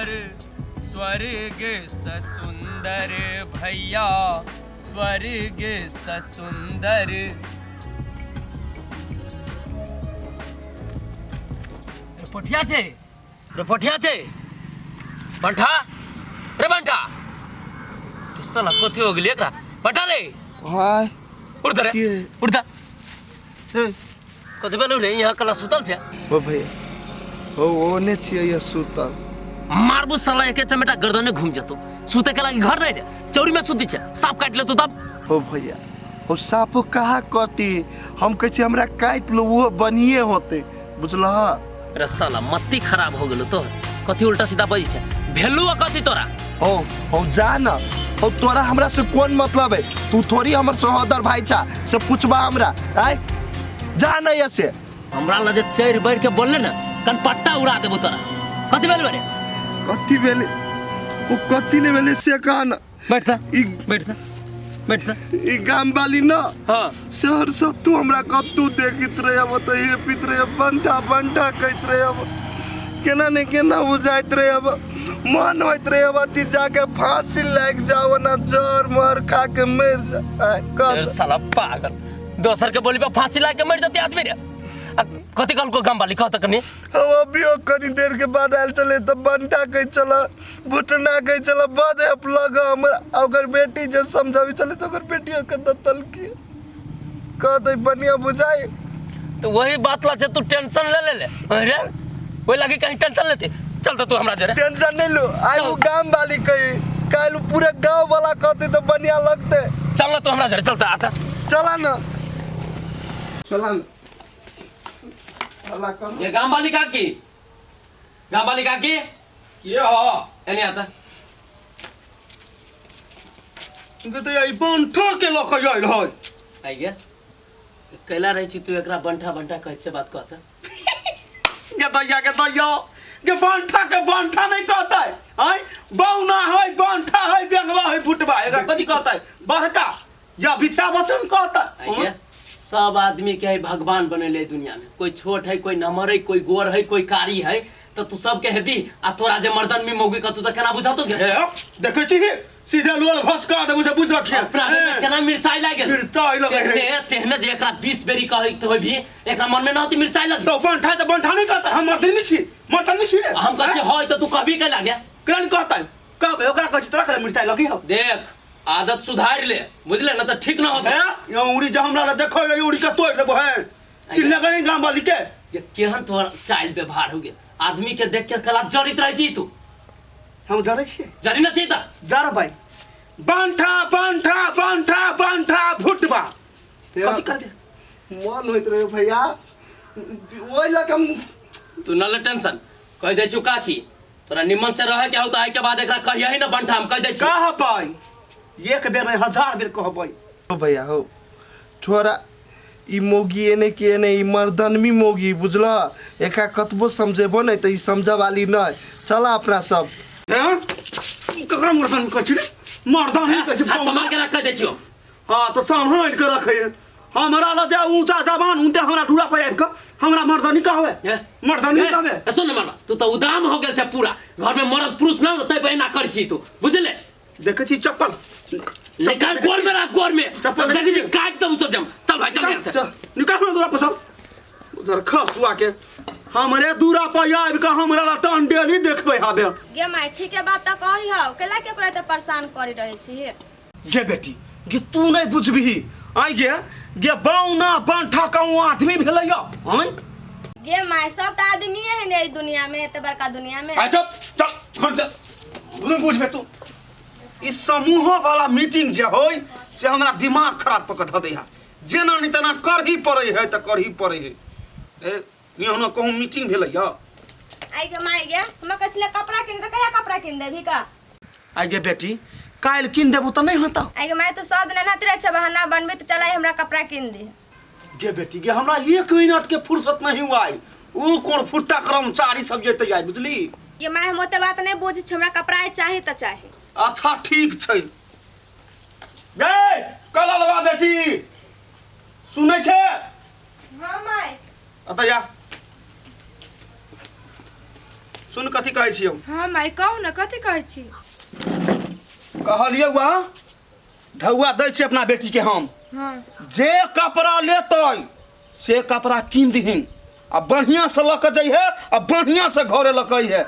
सुंदर, स्वर्ग स सुंदर भैया, स्वर्ग स सुंदर। रे पोठिया छै, रे पोठिया छै, बंठा रे बंठा, रे साला कथी हो गेलै एकरा? बंठा रे। हाय। उठ रे। के? उठ। हे। कथी भेलौ रे? यहाँ कला सुतल छै। ओ भैया, ओ ओने छियै ये सुतल। मारबू साला एके चमेटा, गर्दने घूम जेतौ। सुते के लागी घर नहीं रे? चौरी में सुती छै, सांप काटि लेतौ तब। हो भैया, हो सापो कहाँ कटी? हम कहै छी हमरा काटि लो, ओहो बनिए होते, बुझलह? रे साला, मत्ती खराब हो गेलो तोहर। कथी उल्टा सीधा बजै छै? भेलू आ कथी तोरा? हो हो, जा न हो, तोरा हमरा से कोन मतलब है? तू थोड़ी हमर सहोदर भाई छा से पूछबा हमरा? आय जा न ये से। हमरा लगे चढ़ बढ़ के बोलले ना, कन पट्टा उड़ा देबो तोरा। कथी भेल रे? कथी भेलै? ओ कथी ने भेलै से कह न। बैठ ता। ई बैठ ता, बैठ ता। ई गाम वाली न हाँ। शहर से तू हमरा कतू देखित रहे अब तो ये पीत रहे, बंठा बंठा कहत रहे। अब केना ने केना बुझाइत रहे, अब मन होइत रहे अब अथी जाके फांसी लाग जाओ ना, जर मर खा के मर जा। आय, कह। अरे साला पागल, दोसर के बोली पे फांसी लगा के मर जते आदमी रे। आ कथी कहलको गाम वाली, कह त कनी। हम अभियो कनी देर के बाद आयल चले तो बंटा कह चला, भुटना कह चला, बद अप लग हमरा। आ ओकर बेटी जे समझाबी चले तो ओकर बेटी के दत्तल की कह दे, बढ़िया बुझाई। तो वही बात ला छे तू टेंशन ले ले ले। अरे ओहि लागी कहीं टेंशन लेते? चल तो तू हमरा जरे। टेंशन नहीं लो, आई चल। वो गाम वाली कही, काल पूरे गांव वाला कहते तो बढ़िया लगते। चल ना तू हमरा जरे, चलता आता। चला ना, चला ना, अल्लाह कर। ये गाम वाली काकी, गाम वाली काकी। के हो? एने आता। इनके तो यही बंठा के लऽ के आयल है। आई गया कैला रहै छी तू एकरा बंठा बंठा कहै से बात कहता? गे दैया, गे दैया, गे बंठा के बंठा नहीं कहता है? आय बौना है, बंठा है, बेंगवा है, भुटबा है, एकरा कथी कहता है? बड़का या बित्ता बचन कहता आई गया, सब आदमी के है भगवान बनेले दुनिया में। कोई छोट है, कोई नमर है, कोई गोर है, कोई कारी है, तो तू सबके हेबी आ तोरा जे मर्दन में मौगी कतू त केना बुझातो गे? हे, देखै छी सीधे लोल भसका देबू से बुझ रखिए। अपना में केना मिरचाई लागल? मिरचाई लगे है। तेहने तेहने जे एकरा 20 बेरी कहैत होय भी एकरा मन में न होती मिरचाई लगी। तो बंठा तो बंठा नहीं कहता, हम मर्दन में छी, मर्दन में छी रे। हम कहै छियै होय तो तू कहबी के लागे? केना नहीं कहता? कहबे ओकरा कहै छी, तोरा केना मिरचाई लगी हो? देख, आदत सुधार ले, बुझले न त ठीक न होत। हे, यो उड़ी जे हमरा लग देखो, यो उड़ी के तोड़ देबो है। चिल्ला करी गांव वाली के। ये केहन तोहर चाइल व्यवहार हो गया? आदमी के देख के कला जरित रहे छी तू। हम जरे छियै? जरी न छी त। जर भाई। बंठा बंठा बंठा बंठा भुटबा। कथी करबे? मन होइत रहे भैया ओहि लऽ हम। तू न ले टेंशन, कह दे छु काकी तोरा निमन से रहे के हो त आइ के बाद एकरा कहिया ही न बंठा, हम कह दे छी। कहबै एक बेर नहीं, हजार बेर कहबै। हो भैया हो, छोरा ई मौगी एने के एने ई मर्दनमी मौगी, बुझल? एकरा कतबो समझेबो नहीं तो ई समझ वाली नहीं। चला अपना सब। हैं, ककरा मर्दन कहै छी रे? मर्दन नहीं कहै छी। हाथ संभाल के रख, कह दे छियो। हाँ तो संभाल के रखे। हमरा लग जाए ऊंचा जबान उनते हमरा डूरा पर आबि के हमरा मर्दनी कहबे? हे? मर्दनी कहबे? ए, सुन न मरबा, तू तो उदाम हो गेल छै पूरा। घर में मर्द पुरुष न तै पे एना कर छी तू, बुझले? देखै छी चप्पल। निकाल, गोर में राख, गोर में। चप्पल। देखी छी, काट दबू सोचम। चल भाई, चल घर से। चल। निकाल हमरा दूरा पर सब उधर खसुआ के। हमरे दूरा पर आबि के हमरा ला टन डेली देखबै हाबे। गे माय, ठीक है बात तऽ कही हौ, केला के ओकरा एते परेशान करी रहै छी? गे बेटी गे, तू नहीं बुझबिही। आइ गे, गे बौना बंठा कहूँ आदमी भेलै आइ? गे माय, सब तऽ आदमीए है ने एहि दुनिया में, एते बड़का दुनिया में। आइ चल चल घर चल। नहीं बुझबे तू। ई समूह वाला मीटिंग जे होय से हमरा दिमाग खराब कऽ के धऽ दै है। जेना नहीं तेना करही पड़ै है तऽ करही पड़ै है। ए एहनो कहूँ मीटिंग भेलै या? आई गे माय गे, हमरा कहै छलै कपड़ा किन, तऽ कहिया कपड़ा किन देबही का? आइ गे बेटी, काल्हि कीन देबू तऽ नहीं होता? आई गे माय, तू सब दिन एनाहिते रहै छै बहाना बनबे। तऽ चल आइ हमरा कपड़ा किन दे। गे बेटी गे, हमरा एक मिनट के फुर्सत नहीं हुआ है। ऊ कोन फुट्टा कर्मचारी सब जेतै आइ, बुझली? गे माय, हम ओते बात नहीं बुझै छी, हमरा कपड़ा आइ चाही तऽ चाही। अच्छा ठीक छै। गे कललवा बेटी, सुनै छै? हाँ माय। अतऽ जा। सुन कथी कहै छियौ। हाँ माई, कहू ना, कथी कहै छी? कहलियौ वा ढौआ दै छै अपना बेटी के हम। हाँ। जे कपड़ा लेतै से कपड़ा कीन दिहिन आ बढ़िया से लऽ के जइहे आ बढ़िया से घरे लऽ के अइहे,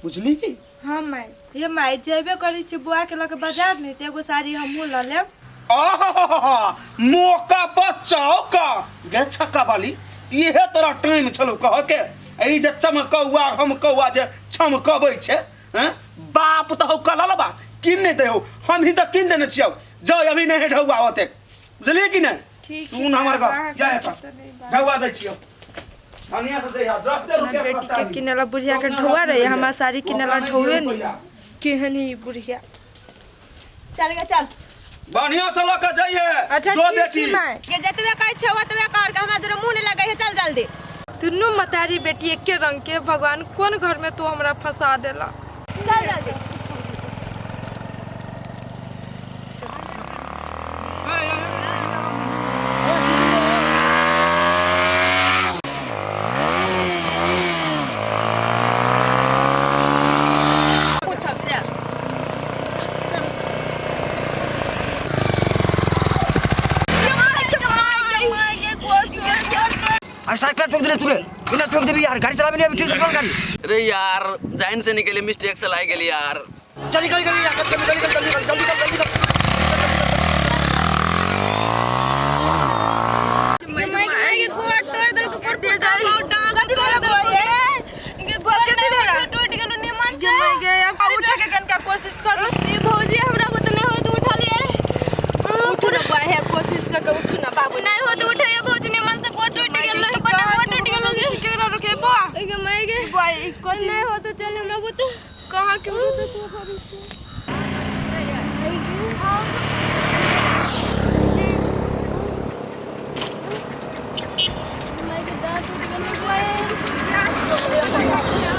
बुझली की? हाँ माई। हे माई, जेबे करै छी बुआ के लऽ के बाजार ने, तऽ एगो साड़ी हमहूँ लऽ लेब। आहा, मौका पर चौका गे छक्का वाली, इहे तोरा टाइम छलौ कह के। ई जे चमकौआ हम कौआ जे चमकबै छै हैं, बाप तऽ हौ कललबा कीन नहि दै हौ, हम ही तऽ कीन देने छियौ। जो अभी नहि ढौआ ओतेक, बुझलियै कि नहि? ठीक। सुन हमर गप, अहाँके जा तऽ नहि बात। ढौआ दै छियौ धनिया से दै दस रुपया। बेटी के किनेला बुढ़िया के ढौआ रहे, हमार साड़ी किनेला ढौए नहीं। केहन है ई बुढ़िया। चल गे चल। बढ़िया से लऽ के जइहे। अच्छा जो ठीक बेटी है माई। गे जतबे कहै छै ओतबे कर के, हमरा जरा मुँह नहि लगै है, चल जल्दी। दुनू मतारी बेटी एके रंग के, भगवान कोन घर में तू हमरा फंसा देला। चल जल्दी। पूछब से अरे साइकिल ठोक दिले तूरे, बिना ठोक देबी यार, गाड़ी चलाबे नहीं अभी ठीक से गाड़ी। अरे यार, जाइन से निकले मिस्टेक से लाई गेली यार। चल निकल निकल यार, जल्दी जल्दी जल्दी जल्दी जल्दी जल्दी। गोड़ तोड़ देलको, गोड़ फटा बहुत डांग तोड़ देलको गे, गोड़ नहीं टूट गेलो निमन से। गे गे, अब उठे के कनका कोशिश करू। ए भौजी, हमरा बुते नहीं हो तो उठा लिए। उठू ना बुआ, हे कोशिश कर के उठू ना बाबू। नहीं हो तो उठे भौजी, निमन से गोड़ टूट गेलो, बड़ा गोड़ टूट गेलो गे। केकरा रुके बुआ? गे मैं गे बुआ, ई कथी नहीं हो तो चल हमरा बुते। कहाँ के उठू तो?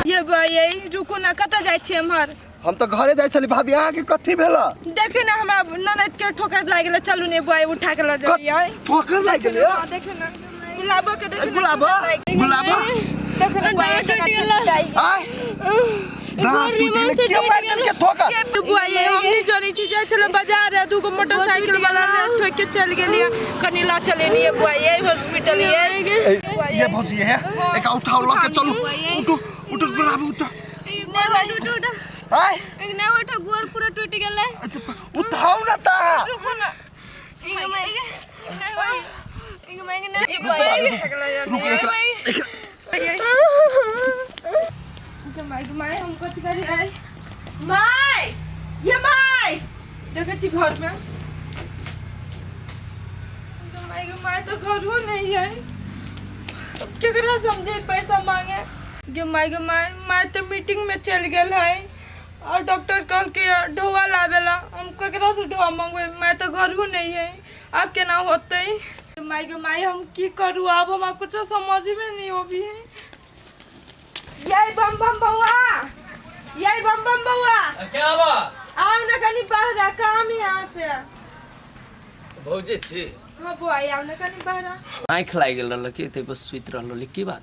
ये बुआ, ये रुकू ना, कतऽ जाइ छी एम्हर? हम तऽ घरे जाइ छली भाभी, अहाँके कथी भेल? देखियौ ने, हमरा ननद के ठोकर लागि गेलै, चलू ने बुआ, उठा के लऽ जाइए। ठोकर लागि गेलै? हाँ, देखियौ ने गुलाबो के, देखियौ ने। गुलाबो, गुलाबो। देखियौ ने बुआ, केना छटपटाइ। आय, दाँत टूटि गेलै? के मारि देलकै ठोकर? के बुआ, ये हम नहीं जानै छी, जाइ छलै बाजार आ दूगो मोटरसाइकिल वाला ठोकि के चलि गेलियै। कनी लऽ चलेलियै बुआ, ये हॉस्पिटल ये। ए, ये भौजी है, एक उठाओ लऽ के चलू। उठू उठू गुलाबो, उठू। आय। नहीं उठो, गोड़ पूरा टूट गेलै। उठाउ ना ता। रुकू ना। गे मैं गे, नहीं होई। गे मैं गे, नहीं। बुआ, ये उठा के लऽ जाइए। रुकू, एकरा गे माय, गे माय, हम कथी करी? आइ माय, ये माय, देखै छी घर में। गे माय, गे माय, तो घरो नहीं है, अब केकरा समझे पैसा मांगे? गे माय, गे माय, माय तो मीटिंग में चल गेल है और डॉक्टर कहल के ढोआ लावेला, हम केकरा से ढोआ मंगवे? माय तो घरो नहीं है, आब केना होतै? गे माय, गे माय, हम की करू आब? हमरा कुछो समझ में नहीं अभी है। यही बम बम बउआ, यही बम बम बउआ। क्या बा? आओ ना कनी बहरा, काम है यहाँ से। भौजी छी? हाँ बउआ, आओ ना कनी बहरा। आँखि लागि गेल रहल कि तै बस सुति रहल, की बात?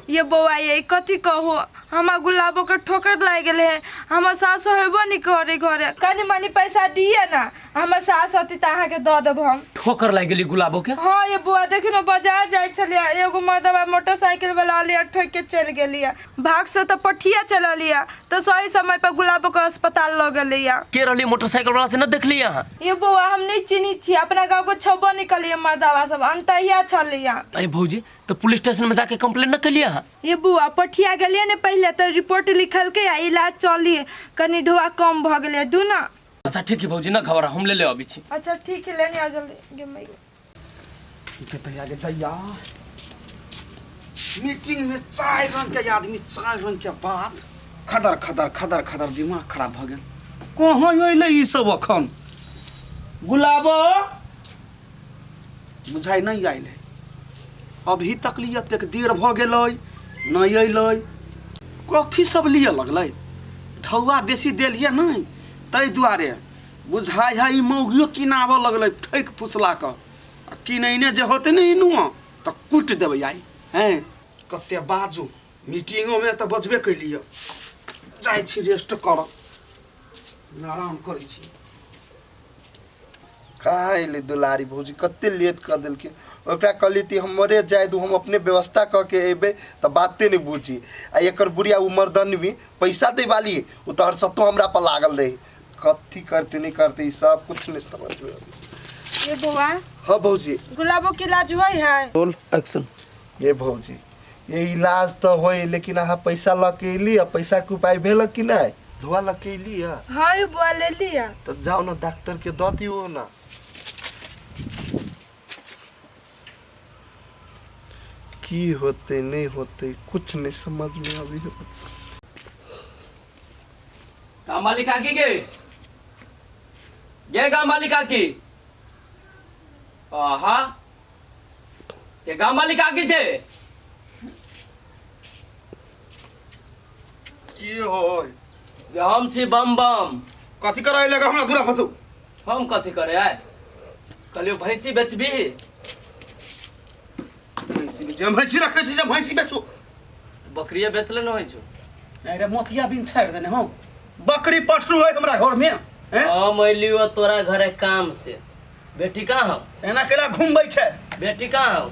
ये बउआ, ये कथी कहो, हमरा गुलाबो के ठोकर लागि गेल है। हमर सास हेबो नहीं करे घरे, कनी मनी पैसा दिए ना, हमर सास अती तऽ अहाँके दऽ देब हम। ठोकर लागि गेली गुलाबो के? हाँ ये बुआ, देखियौ ने, बाजार जाइ छलियै, एगो मर्दबा मोटरसाइकिल वाला अलियै ठोकि के चलि गेलियै। भाग से तऽ पठिया चललियै तऽ सही समय पर गुलाबो के अस्पताल लऽ गेलैया। के रहली मोटरसाइकिल वाला से न देखली अहाँ? ये बौआ, हम नहीं चिन्है छियै, अपना गाँव के छबो निकलियै, मर्दबा सब अंतहिया छलैया। अरे भौजी, तऽ पुलिस स्टेशन में जाके कंप्लेन न केलियै अहाँ? ये बुआ, पठिया गेलियै ने पहिले तऽ रिपोर्ट लिखलकै आ इलाज चली, कनी ढोआ कम भऽ गेलै दू ना। अच्छा ठीक है भौजी, न घबरा, हम ले ले अबै छी। अच्छा ठीक है, लेने आओ जल्दी। गे माई। दैया गे दैया, मीटिंग में चारि रंग के आदमी, चारि रंग के बात, खदर खदर खदर खदर, दिमाग खराब भऽ गेल। कहाँ अयलै ई सब अखन? गुलाबो बुझाइ नहि आयल है अभी तक लिए, एतेक देर भऽ गेलै नहि अयलै। कथी सब लिअ लगलै? ढौआ बेसी देलियै नहि ताहि दुआरे बुझाइ है ई मौगियो किनाबऽ लगलै ठकि फुसला कऽ। आ किनैने जे होतै ने इनुआ तऽ कुटि देबै आइ। हैं, कते बाजू मीटिंगोमे तऽ बजबे कैलियै। जाइ छी रेस्ट करऽ, आराम करै छी। कहाँ अयलै दुलारी भौजी? कते लेट कऽ देलकै। ओकरा कहली कि हमरे जाय दू, हम अपने व्यवस्था कऽ के अयबै तऽ बाते नहि बुझी। आ एकर बुढ़िया ओ मर्दनवी पैसा दै वाली ओ तऽ हरसत्तो हमरा पर लागल रही। कथी करते नहीं करते ई सब कुछ नहीं समझ में आबै। ये बौआ। हाँ भौजी। गुलाबो के इलाज हुए है? Roll action. ये भौजी, ये इलाज तऽ होय, लेकिन अहाँ पैसा लऽ के अयली आ पैसा के उपाय भेल कि नहि? धोआ लऽ के अयली है? हाँ ये बौआ, ले लिया। तब जाओ ना, डॉक्टर के दऽ दियौ ना। की होते नहीं होते कुछ नहीं समझ में अभी। का मालिक काकी गे गे गा मालिक काकी, आहा ये गा मालिक काकी छे। की होय? गे हम छी बम बम। कथी करे लगे हमरा दूरा फतू? हम कथी करे आय? कहलियो भैंसी बेचबी। भैंसी बेच? हम भैंसी रखने छी जे भैंसी बेचू? बकरिए बेचले न होइ छौ। अरे मोतिया बिन छाड़ि देने हूँ, बकरी पठरू है हमरा घर में हैं? हम अलियो तोरा घरे काम से। बेटी कहाँ हौ? एना केला घुमबै छै। बेटी कहाँ हौ?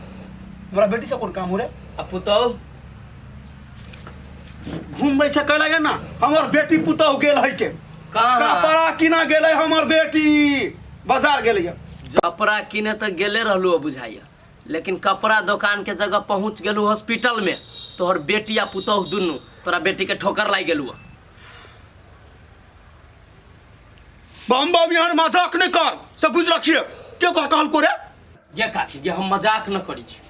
हमरा बेटी से कोन काम हो रे? आ पुतहु? घुमबै छै कैला गे ना, हमर बेटी पुतहु गेल है के कहाँ? कपड़ा किना गेलै हमर बेटी, बाजार गेलै है। कपड़ा किने तऽ गेले रहलू बुझाइया, लेकिन कपड़ा दोकान के जगह पहुंच गेलू हॉस्पिटल में। तोहर बेटी आ पुतहु दुनू तोरा बेटी के ठोकर लागि गेलू। बम बम यहाँ मजाक नहीं कर, सब बुझ रखिए के तोरा कहल को रे? गे काकी गे, हम मजाक न करी छी।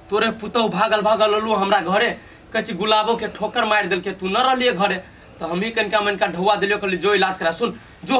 तोरे पुतहु भागल भागल अलू हमरा घरे, कहै छी गुलाबो के ठोकर मारि देलकै, तू न रहलिए घरे तऽ हमही कनिका मनिका ढौआ देलियो, कहली जो इलाज करा। सुन जो।